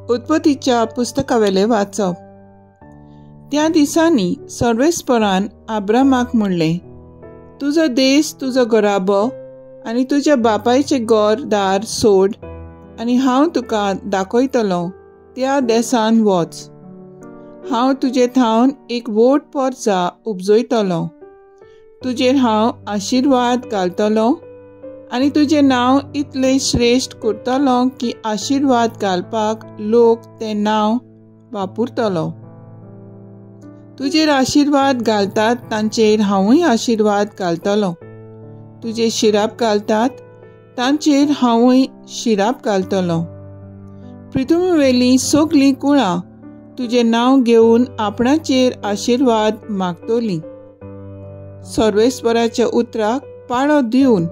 उत्पत्तीच्या पुस्तकावेलें वाचप. त्या दिसांनी सर्वेस्परान आब्रामाक म्हणलें, तुजो देश, तुजो घराबो आनी तुज्या बापायचें घर दार सोड आनी हांव तुका दाखयतलो त्या देसान वच. हांव तुजे थावन एक व्हड पोरसा उपजयतलो, तुजेर हांव आशिर्वाद घालतलो आनी तुजें नांव इतलें श्रेश्ठ करतलो की आशिर्वाद घालपाक लोक तें नांव वापरतलो. तुजेर आशिर्वाद घालतात तांचेर हांवूय आशिर्वाद घालतलो, तुजे शिराप घालतात तांचेर हांवूय शिराप घालतलो. पृथ्वीवेलीं सगलीं कुळां तुजें नांव घेवन आपणाचेर आशिर्वाद मागतलीं. सर्वेस्पराच्या उतराक पाळो दिवन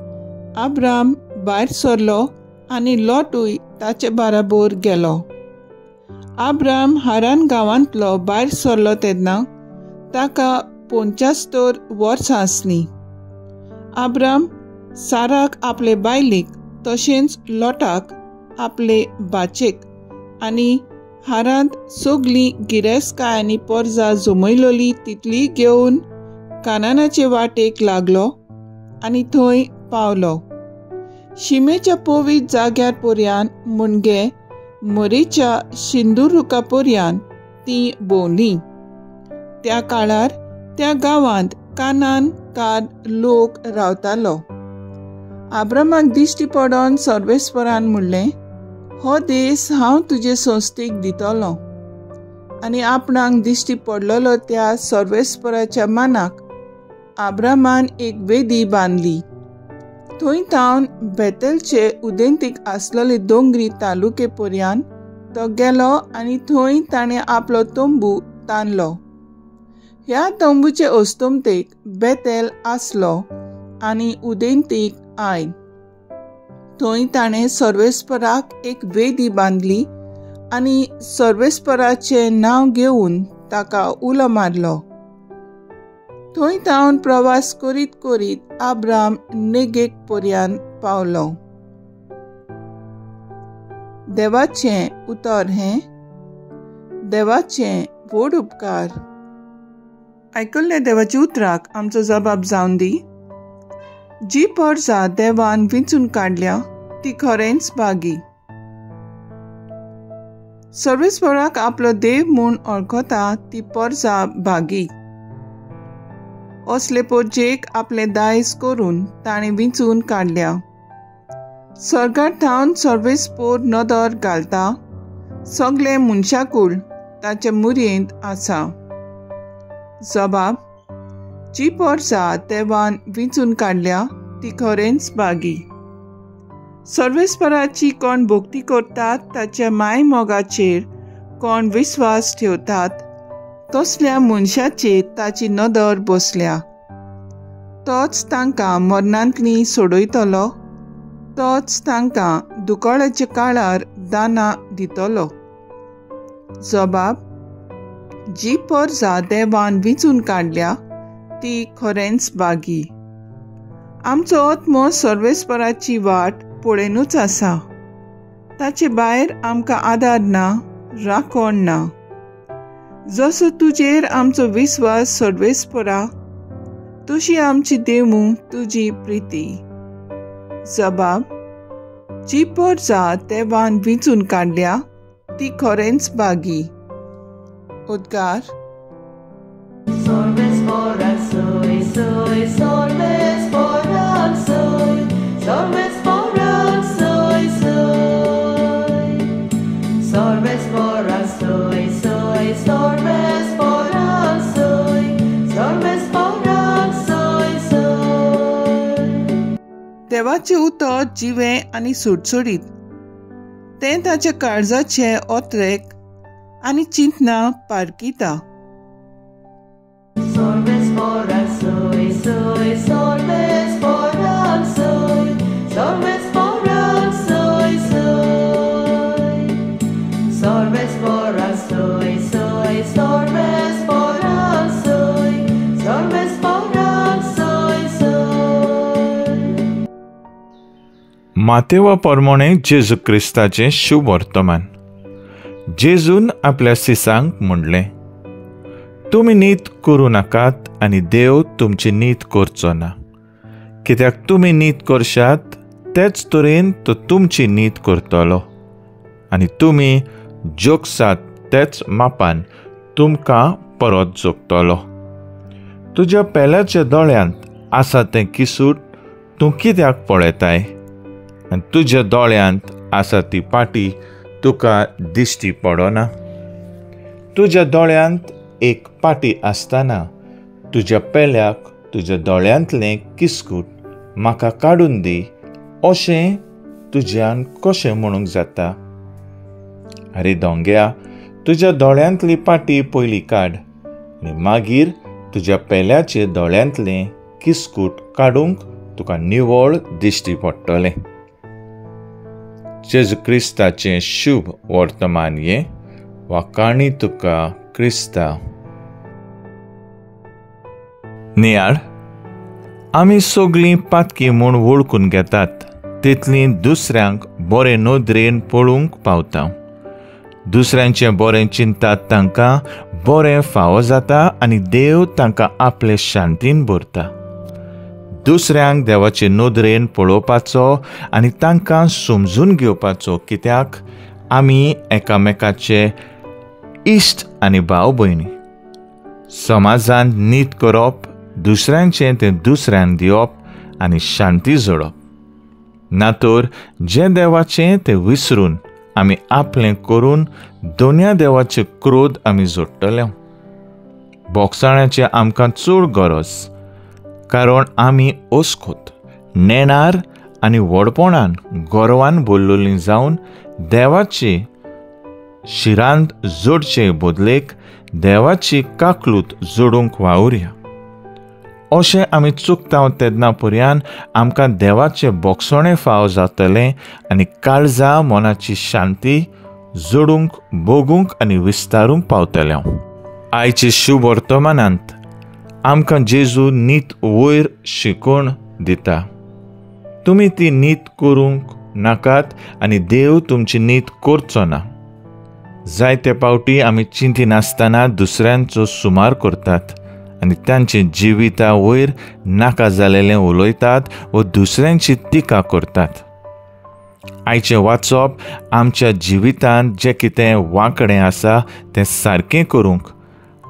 आब्राम भायर सरलो आनी लोटूय ताचे बराबर गेलो. आब्राम हारान गांवांतलो भायर सरलो तेन्ना ताका 75 वर्सां आसलीं. आब्राम साराक आपले बायलेक तशेंच लोटाक आपले भाचेक आनी हारांत सगली गिरेस्तकाय आनी पोरजा जमयलोली तितली घेवन कानानाचे वाटेक लागलो आनी थंय पावलो. शिमेच्या पवित्र जाग्यार पर्यान म्हणजे मोरेच्या शिंदूर रुखा पर्यान ती भोंवली. त्या काळार त्या गांवांत कानान कार लोक रावतालो. आब्रामाक दिश्टी पडोन सर्वेस्परान म्हणलें, हो देश हांव तुजे संस्थेक दितलो. आनी आपणाक दिश्टी पडलेलो त्या सर्वेस्पराच्या मानाक आब्रामान एक वेदी बांदली. थंय थावन बेतलचे उदेंतीक आसलेले दोंगरी तालुके पर्यान तो गेलो आनी थंय ताणें आपलो तंबू ताणलो. ह्या तंबूचे अस्तंतेक बेतेल आसलो आनी उदेंतीक I. थंय ताणें सर्वेस्पराक एक वेदी बांदली आनी सर्वेस्पराचें नांव घेवन ताका उलो मारलो. थंय थावन प्रवास करीत करीत आब्राम नेगेक पर्यान पावलो. देवाचें उतर हें देवाचें व्हड उपकार. आयकल्ले देवाच्या उतराक आमचो जबाब जावन दी. जी पोरसा देवान विंचून काडल्या ती खरेंच भागी. सर्वेस्पराक आपलो देव म्हूण वळखता ती पोरसा भागी. असले पोरजेक आपलें दायज करून ताणें विंचून काडल्या. सर्गार थावन सर्वेस्पोर नदर घालता, सगलें मनशाकूळ ताचे मुरयेंत आसा. जबाब, जी पोरसा देवान विंचून काडल्या ती खरेंच भागी. सर्वेस्पराची कोण भक्ती करतात, ताच्या माय मोगाचेर कोण विस्वास ठेवतात, तसल्या मनशाचेर ताची नदर बसल्या. तोच तांकां मरणांतली सोडयतलो, तोच तांकां दुकळाच्या काळार दानां दितलो. जबाब, जी पोरसा देवान विंचून काडल्या ती खरेंच भागी. आमचो आत्मो सर्वेस्पराची वाट पळयनूच आसा. ताचे भायर आमकां आदार ना, राखण ना. जसो तुजेर आमचो विस्वास सर्वेस्परा, तशी आमची देमू तुजी प्रिती. जबाब, जी पोरसा देवान विंचून काडल्या ती खरेंच भागी. उद्गार. देवाचें उतर जिवें आनी सुटसुटीत, तें ताच्या काळजाचे ओतरेक आनी चिंतना पारखिता. मातेवा प्रमाणे जेजू क्रिस्ताचें शुभ वर्तमान. जेजून आपल्या सिसांक म्हणलें, तुमी नीत करूं नाकात आनी देव तुमची नीत करचो ना. कित्याक तुमी नीत करशात तेच तरेन तो तुमची नीत करतलो आनी तुमी जोगसात तेच मापान तुमकां परत जोगतलो. तुज्या पेल्याच्या दोळ्यांत आसा तें किसूट तूं कित्याक पळयताय आनी तुज्या दोळ्यांत आसा ती पाटी तुका दिश्टी पडना? तुज्या दोळ्यांत एक पाटी आसतना तुज्या पेल्याक तुज्या दोळ्यांतलें किस्कूट म्हाका काडून दी अशें तुज्यान कशें म्हणूंक जाता? आरे दोंग्या, तुज्या दोळ्यांतली पाटी पयली काड आनी मागीर तुज्या पेल्याचे दोळ्यांतलें किस्कूट काडूंक तुका निवळ दिश्टी पडटलें. जेजू क्रिस्ताचें शुभ वर्तमान हें. वाखाणी तुका क्रिस्ता. नियाळ, आमी सगळीं पातकी म्हूण वळखून घेतात तितलीं दुसऱ्यांक बरे नदरेन पळोवंक पावता. दुसऱ्यांचें बरें चिंतात तांकां बरें फावो जाता आनी देव तांकां आपले शांतीन भरता. दुसऱ्यांक देवाचे नदरेन पळोवपाचो आनी तांकां समजून घेवपाचो, कित्याक आमी एकामेकाचे इश्ट आनी भाव भयणी. समाजांत नीत करप, दुसऱ्यांचें तें दुसऱ्यांक दिवप आनी शांती जोडप. ना तर जें देवाचें तें विसरून आमी आपलें करून दोनया देवाचे क्रोध आमी जोडटले. बोगसाण्याचें आमकां चड गरज, कारण आमी ओसखोत नेणार आनी व्हडपणान गर्वान बोल्लोलीं जावन देवाची शिरांत जोडचे बदलेक देवाची काकलूत जोडूंक वावुरया. अशें आमी चुकता तेन्ना पर्यान आमकां देवाचें बोगसणें फाव जातलें आनी काळजा मनाची शांती जोडूंक, भोगूंक आनी विस्तारूंक पावतलें. आयचे शुभ वर्तमानांत आमकां जेजू नीत वयर शिकोवन दिता. तुमी ती नीत करूंक नाकात आनी देव तुमची नीत करचो ना. जायते पावटी आमी चिंतिनासतना दुसऱ्यांचो सुमार करतात आनी तांचे जिविता वयर नाका जालेलें उलयतात व दुसऱ्यांची टिका करतात. आयचें वाचप आमच्या जिवितांत जें कितें वांकडें आसा तें सारकें करूंक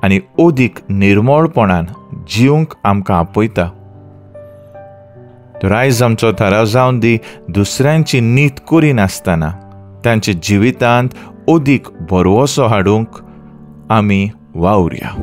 आनी अदीक निर्मळपणान जिवंक आमकां आपयता. तर आयज आमचो थाराव जावन दी, दुसऱ्यांची नीत करिनासतना तांच्या जिवितांत अदीक भरवसो हाडूंक आमी वावुरया.